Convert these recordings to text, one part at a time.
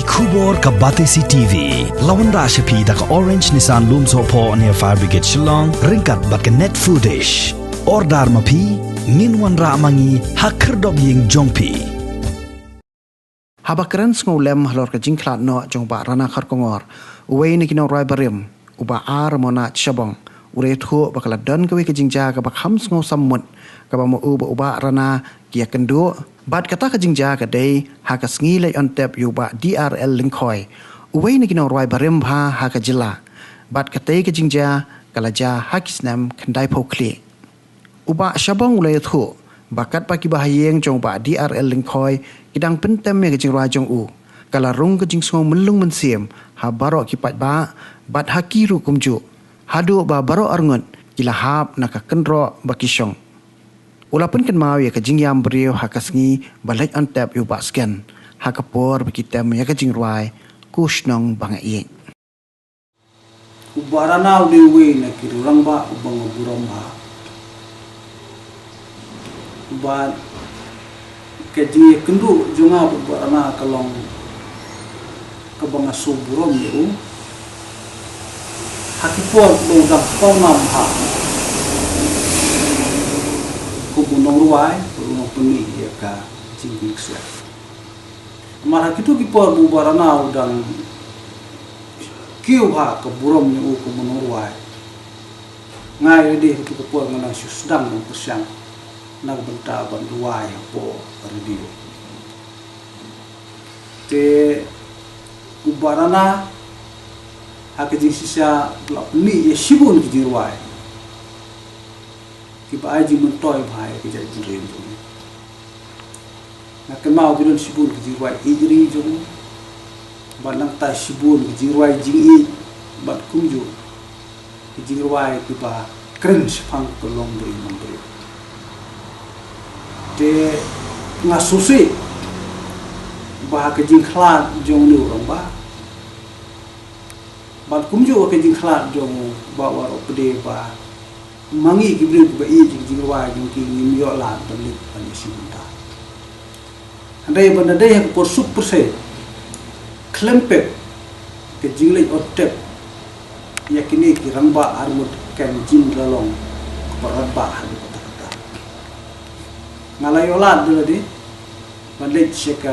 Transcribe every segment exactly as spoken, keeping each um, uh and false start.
Khubor ka Batesi T V la wanrah sha phi da ka Orange Nissan Lumsohphoh near Fire Brigade Shillong, ryngkat bad ka Net Foodish. Order ma phi, ngin wanrah ma ngi ha khyrdop ïing jong phi. Haba kren sngewlem halor ka jingkhlad noh jong Bah Rana Kharkongor, uwei na ki nongrwai barim, u Bah R Monat Shabong, u la ïathuh ba ka la don kawei ka jingjia kaba kham sngewsam mut, kaba ma u bad u Bah Rana ki ïakynduh, bad kata ka jingjia ka dei ha ka sngi leit on tep ïa u Bah D R L Lyngkhoi, uwei na ki nongrwai barim bha ha ka jylla. Bad katei ka jingjia ka la jia ha ki snem khyndaiphew khlieh. U Bah Shabong u la ïathuh ba katba ki bahaïing jong u Bah D R L Lyngkhoi ki dang pyntem ïa ka jingrwai jong u, ka la rung ka jingsngew myllung mynsiem ha baroh ki paidbah, bad ha ki ruh kumjuh, haduh ba baroh arngut ki la hap na ka kynroh ba ki shong. U la pynkynmaw ïa ka jingïam briew ha ka sngi ba leit on tep ïa u Bah Sken, ha ka por ba ki tem ïa ka jingrwai Ko Shnong Ba Nga Ïeit. U Bah Rana u dei uwei na ki rangbah uba nga burom bha. Bad ka jingïakynduh jong nga bad u Bah Rana ka long kaba nga sngewburom ïa u. Ha ki por ba u dang pawnam bha kum u nongrwai, u nongpyni ïa ka jingpynkhiah. Namar ha kito ki por ba u Bah Rana u dang kiew ha ka burom jong u kum u nongrwai, nga ïa dei ha kito ki por nga dang shu sdang ban pyrshang na ka bynta ban rwai hapoh radio. Te u Bah Rana ha ka jingshisha la pyni ïa shibun ki jingrwai kiba ai jingmyntoi bha ïa ka jaitbynriew jong ngi. Nga kynmaw ki don shibun ki jingrwai ïeit ri jong u, bad nangta shibun ki jingrwai jingïeit, bad kumjuh ki jingrwai kiba kren shaphang ka longbriew nongbriew. Te nga sngewsih ba ha ka jingkhlad jong une u rangbah, bad kumjuh ha ka jingkhlad jong u Bah Waroh Pde, ba ma ngi ki briew kiba ïeit ïa ki jingrwai jong ki ngim ïoh lad ban leit ban ïashim bynta. Hynrei ban da dei ha ka por suk pyrsei khlem pep ka jingleit on tep ïa kine ki rangbah arngut kan jin la long kaba radbah haduh katta katta. Nga la ïoh lad da lade ban leit sha ka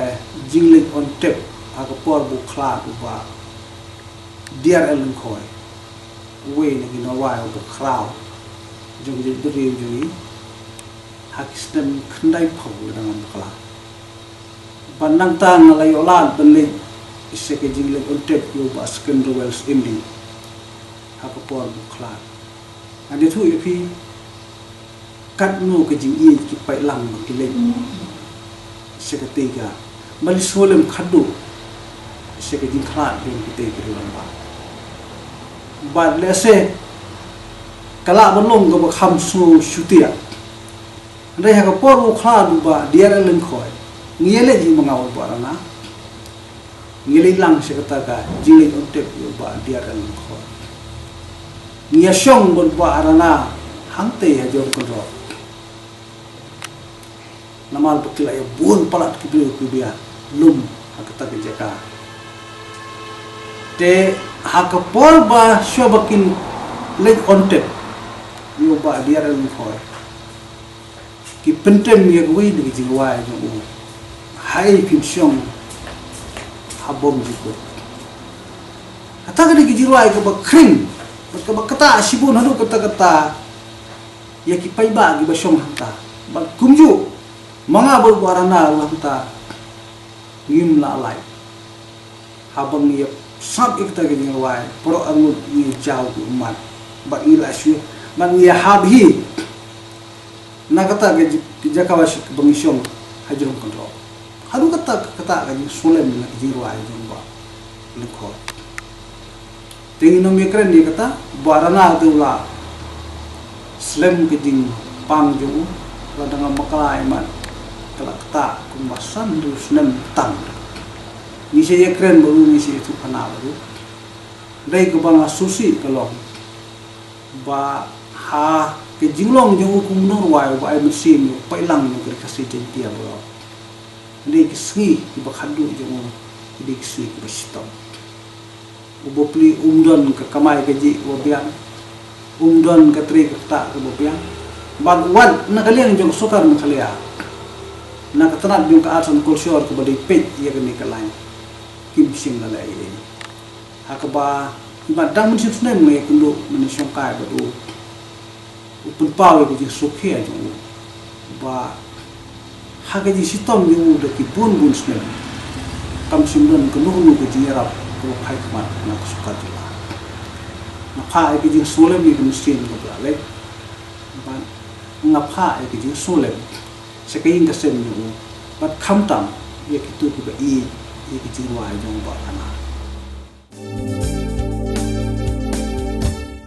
jingleit on tep ha ka por ba u khlad u Bah D R L Lyngkhoi, uwei na ki nongrwai uba khraw jong ka jaitbynriew jong ngi ha ki snem khyndaiphew lada ngam bakla. Bad nangta nga la ïoh lad ban leit sha ka jingleit on tep ïa u Bah Secondary Wells M D ha ka por ba u khlad. Ngan ïathuh ïa phi katno ka jingïeit ki paidlang ba ki leit sha katei ka, ba li sngewlem khadduh sha ka jingkhlad jong kitei ki rangbah. Bad lehse ka lah ban long kaba kham sngew shutia. Hynrei ha ka por u khlad u Bah D R L Lyngkhoi, ngi ïaleit hi ma nga u Bah Rana. Ngi leit lang sha kata ka jingleit on tep ïa u Bah D R L Lyngkhoi. Ngi ïashong bad u Bah Rana hangtei ha Jrong Kynroh. Namar ba ki la ïa bun palat ki briew kiba ïalum ha kata ka jaka. Te ha ka por ba shuwa ba kin leit on tep ïa u Bah D R L Lyngkhoi, ki pyntem ïa kawei na ki jingrwai jong u, Haei phin shong ha bong jingkut. Kata ka dei ka jingrwai kaba khring bad kaba ktah shibun haduh katta katta ïa ki paidbah kiba shong hangta. Bad kumjuh ma nga bad u Bah Rana u hangta ngim lah lait. Haba ngi ïa sngap ïa kata ka jingrwai, baroh arngut ngi ïa jaw ki ummat bad ngi la shu, bad ngi ïa hap hi na kata ka ji-, ka jaka ba shi-, ba ngi shong ha Jrong Kynroh. Haduh kata, kata ka jingsngewlem na ka jingrwai jong u Bah Lyngkhoi. Te nginym ïakren ïa kata, u Bah Rana te u la slem ka jingpang jong u, lada ngam bakla i mat ka la ktah kumba san hynriew snem tang. Ngi sa ïakren bad u, ngi sa ïathuhkhana bad u. Dei kaba nga sngewsih ka long ba ha ka jinglong jong u kum u nongrwai uba ai mynsiem ïa u paidlang jong ka Ri Khasi Jaiñtia baroh. Dei ki sngi kiba khadduh jong u Dei ka sngi kaba shitom. U bapli um don ka kamai kajih kaba biang, um don ka trei ka ktah kaba biang. Bad wat na ka liang jong ka sorkar Meghalaya, na ka tnat jong ka Arts and Culture kaba dei peit ïa kane ka lain, kim shim la leh ei ei. Ha kaba, bad dang mynsiem snem nga ïakynduh mynshong kai bad u, u pynpaw ïa ka jingsngewkhia jong u ba ha ka jingshitom jong u da ki bun bun snem, kam shym don kano kano ka jingïarap kaba phai khmat na ka sorkar jylla. Nga phah ïa ka jingsngewlem ïa ka mynsiem kaba la leit, bad nga phah ïa ka jingsngewlem sha ka ïing ka sem jong u, bad khamtam ïa kito kiba ïeit ïa ka jingrwai jong u Bah Kana.